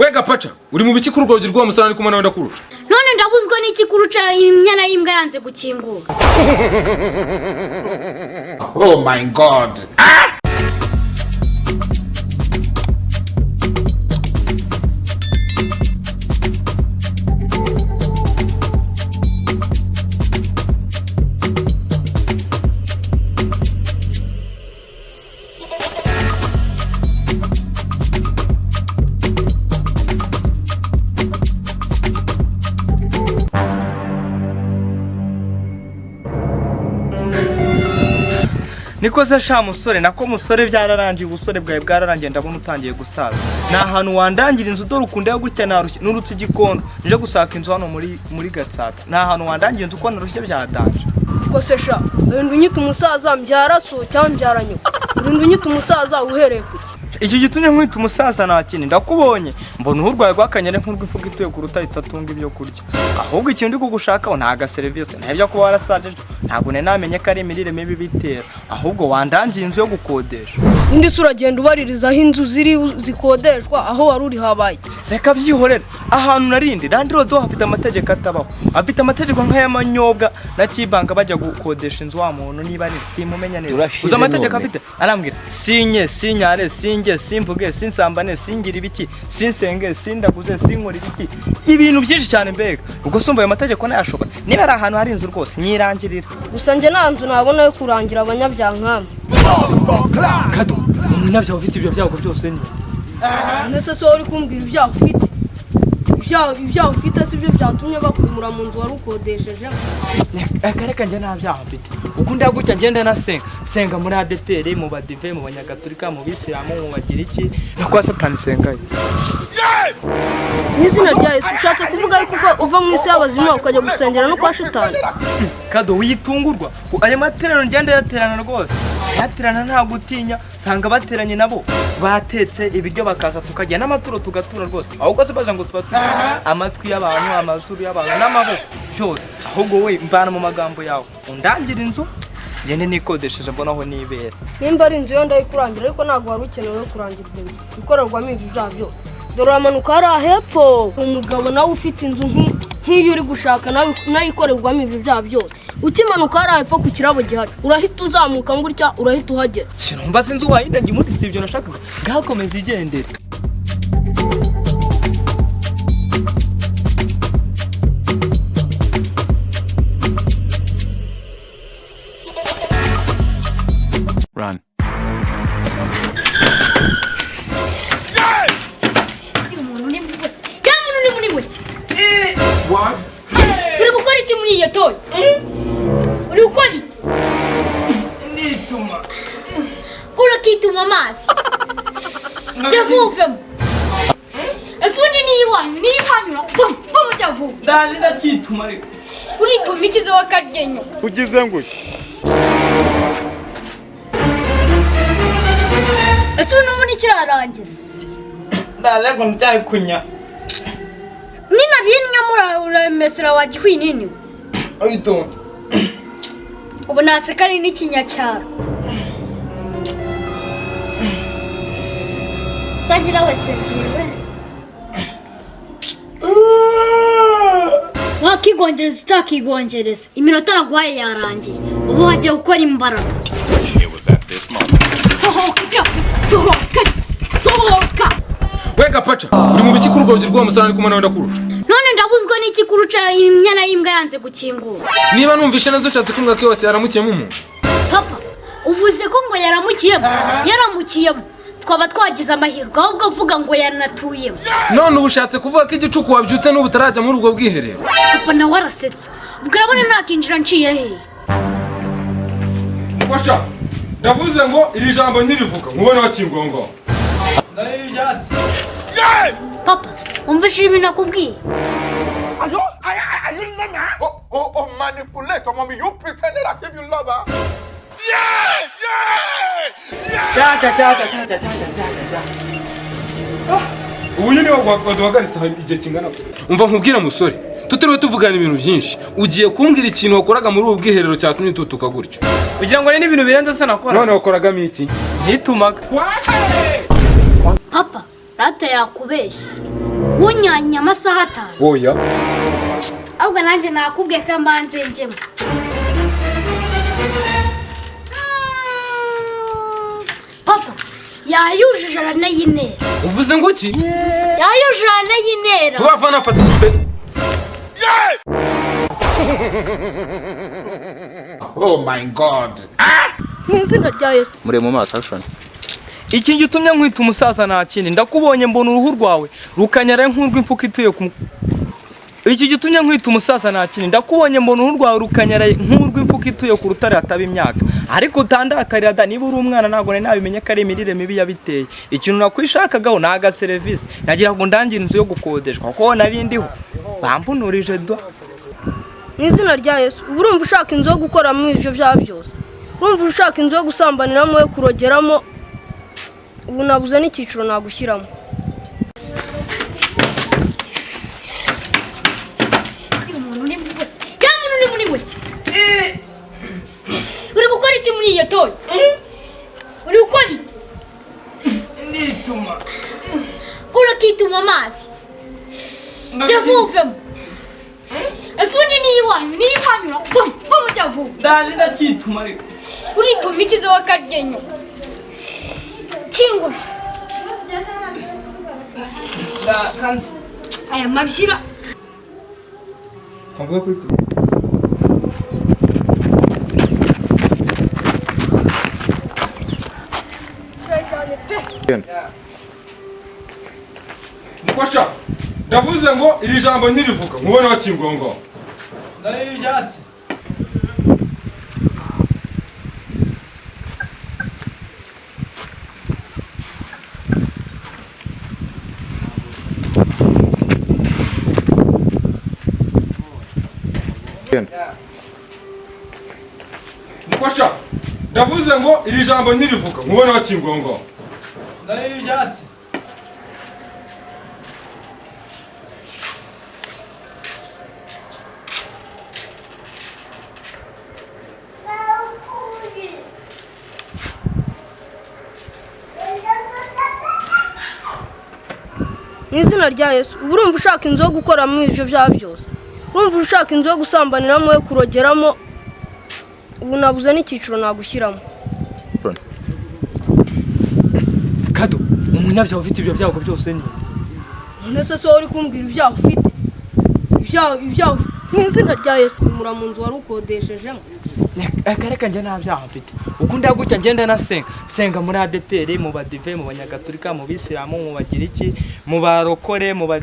We gapaca, uri mu biki kuri urwo rugi rw'uwo musarani kumwe nawe ndakuruca? None ndabuzwa n'iki kuruca inyana y'imbwa yanze gukingura? Oh my God. Niko se sha musore, nako musore, byararangiye, ubusore bwawe bwararangiye, ndabona utangiye gusaza. Ni ahantu wandangira inzu? Dore ukunda gutya, narushye nurutse igikondo nje gushaka inzu hano muri Gatsata. Ni ahantu wandangira inzu ko narushye byadanje? Ubwo se sha, urinda unyita umusaza, mbyara so cyangwa mbyara nyoko? Urinda unyita umusaza uhereye ku ki? Iki gitumye nkwita umusaza nta kindi, ndakubonye mbona urwaye rwakanyere nk'urw'imfuga ituye ku rutare itatunga ibyo kurya. Ahubwo ikintu ndi kugushakaho nta gaserivisi, nta ibyo kuba warasaje, ntabwo nari namenye ko ari imirire mibi bitera. Ahubwo wandangiye inzu yo gukodesha. Indi se uragenda ubaririza aho inzu ziri zikodeshwa, aho wari uri habaye? Reka byihorere. Ahantu narindi, landlord hafite amategeko atabaho, afite amategeko nk'ay'amanyobwa na kibanga bajya gukodesha inzu. Wa muntu niba ari simumenya neza. Urashize. Uzi amategeko None. afite? Arambwira sinye, sinyare, singe, simvuge, sinsambane, singire ibiki, sinsenge, sindaguze, sinkora ibiki, ibintu byinshi cyane mbega. Ubwo sumva ayo mategeko nayashobora? Niba ari ahantu hari inzu rwose nyirangirira. Gusa njye nta nzu nabona yo kurangira abanyabyaha nkamwe. Kado, umunyabyaha ufite ibyo byago byose ni None se wowe uri kumbwira ibyaha ufite? Ibyaha ufite si byo byatumye bakwimura mu nzu wari ukodesheje? Reka reka, njye nta byaha mfite. Uko ndya gutya ngenda nasenga, senga muri ADPR, mu badive, mu banyagatolika, mu bisilamu, mu bagiriki, no kwa Satani sengayo. Mu izina rya Yesu, ushatse kuvuga yuko uva mu isi y'abazima ukajya gusengera no kwa shitani? Kado, witungurwa. Ayo materaniro ngenda yaterana rwose, yaterana nta gutinya. Usanga bateranye nabo batetse ibiryo, bakaza tukajya n'amaturo tugatura rwose. Ahubwo se baza ngo tuba tuzi amatwi y'abantu, amazuru y'abantu n'amaboko byose. Ahubwo we mvana mu magambo yawe, undangira inzu ngende nikodesheje, mbona aho nibera. Nimba ari inzu yo ndayikurangira, ariko ntabwo wari ukenewe kurangirwa inzu ikorerwamo ibyo byaha byose. Dore uramanuka hariya hepfo, umugabo nawe ufite inzu nk'iyo uri gushaka, nawe ikorerwamo ibyo byaha byose. Ukimanuka hariya hepfo ku kirabo gihari, urahita uzamuka gutya, urahita uhagera. Sinumva, sinzi uwayindangiye ubundi, si ibyo nashakaga. Ngakomeza igendere. Run. Si umuntu uri muri wese, ya muntu uri muri wese, uri gukora iki muri iyo toyi? Uri gukora iki? Nituma. Urakituma amazi cyavuvemo. Ese ubundi niyo iwanyu, niyo iwanyu, vamo cyavuba. Ndaje, ndacyituma ariko. Urituma ikize wakaryenyo? Ugize ngo Ese ubu n'ubundi kirarangiza? Ndaje ngo ndacyari kunya. Nina binyamura uramesera wa gihwinini. Witonde. Ubu naseka ari n'ikinyacyaro utagira wese byiwe. Wakigongereza utakigongereza, iminota naguhaye yarangiye, ubu hagiye gukora imbaraga. Sohoka jya, sohoka, sohoka. We gapaca, uri mu biki kuri urwo rugi rw'uwo musarani kumwe nawe ndakuruca? None ndabuzwa n'iki kuruca inyana y'imbwa yanze gukingura? Niba numvishe neza, ushatse kumbwira ko yose yaramukiyemo umuntu? Papa, uvuze ko ngo yaramukiyemo? Yaramukiyemo twaba twagize amahirwe, ahubwo avuga ngo yaranatuyemo. None ubu ushatse kuvuga ko igicuku wabyutse n'ubu utarajya muri ubwo bwiherero? Papa nawe arasetsa. Ubwo urabona nakinjira nciye hehe? Mufasha, ndavuze ngo iri jambo nkirivuga nkubone wakinguye aho ngaho. Ndareba ibyatsi. Papa, wumvise ibintu nakubwiye? Oh, oh, oh, manipulate, mommy. You pretended as if you love her. Cyacya cyacya cyacya cyacya cyacya cyacya. Ubu niwe waduhagaritse aha igihe kingana gutya. Umva nkubwire musore, tutiriwe tuvugana ibintu byinshi, ugiye kumbwira ikintu wakoraga muri ubu bwiherero cyatumye ututuka gutyo. Ugira ngo ni n'ibintu birenze se nakora? None wakoragamo iki? Nitumaga. Papa, rata yakubeshya. Unyanya amasaha 5? Oya. Ahubwo nanjye nakubwiye ko mbanze njyemo. Papa yayujuje aranayinera. Uvuze ngo iki? Yayujuje aranayinera. Vuba vuba nafata ikipe. Oh my God. Mu izina rya Yesu. Mure mu maso, action. Iki gitumye nkwita umusaza nta kindi, ndakubonye mbona uruhu rwawe rukanyara nk'urw'imfuka ituye ku. Iki gitumye nkwita umusaza nta kindi, ndakubonye mbona uruhu rwawe rukanyara nk'urw'imfuka ituye ku rutare hataba imyaka. Ariko utandakarira da, niba uri umwana ntabwo nari nabimenye ko ari imirire mibi yabiteye. Ikintu nakwishakagaho ni aga serivisi, nagira ngo ndangire inzu yo gukodeshwa kuko nari ndiho bambunurije do. Mu izina rya Yesu. Ubu urumva ushaka inzu yo gukoramo ibyo byaha byose, urumva ushaka inzu yo gusambaniramo, yo kurogeramo, ubu nabuze n'icyiciro nagushyiramo. Si umuntu uri muri wese, ya muntu uri muri wese. Uri gukora iki muri iyo toyi? Uri gukora iki? Nituma. Urakituma amazi. Jya vuvemo. Ese ubundi niyo iwanyu, niyo iwanyu vamo jya vuba. Ndaje ndacyituma ariko. Urituma ikize wakaryenyo. Kingura. Ndakanze. Aya mabyira. Kavuga kuri tu. Mukosha, ndavuze ngo iri jambo nkirivuga nkubone wakinguye aho ngaho. Ndari ibyatsi. Mukosha, ndavuze ngo iri jambo nkirivuga nkubone wakinguye aho ngaho. Ndari ibyatsi. Mu izina rya Yesu. Ubu urumva ushaka inzu yo gukoramo ibyo byaha byose, urumva ushaka inzu yo gusambaniramo, yo kurogeramo, ubu nabuze n'icyiciro nagushyiramo. Kado, umunyabyaha ufite ibyo byago byose ni None se wowe uri kumbwira ibyaha ufite, ibyaha ufite. Mu izina rya Yesu, wimura mu nzu wari ukodeshejemo. Akareka njye nta byaha mfite. Uko ndagutya ngenda nasenga senga muri ADPR, mu badive, mu banyagatulika, mu bisilamu, mu bagiriki, mu barokore, mu ba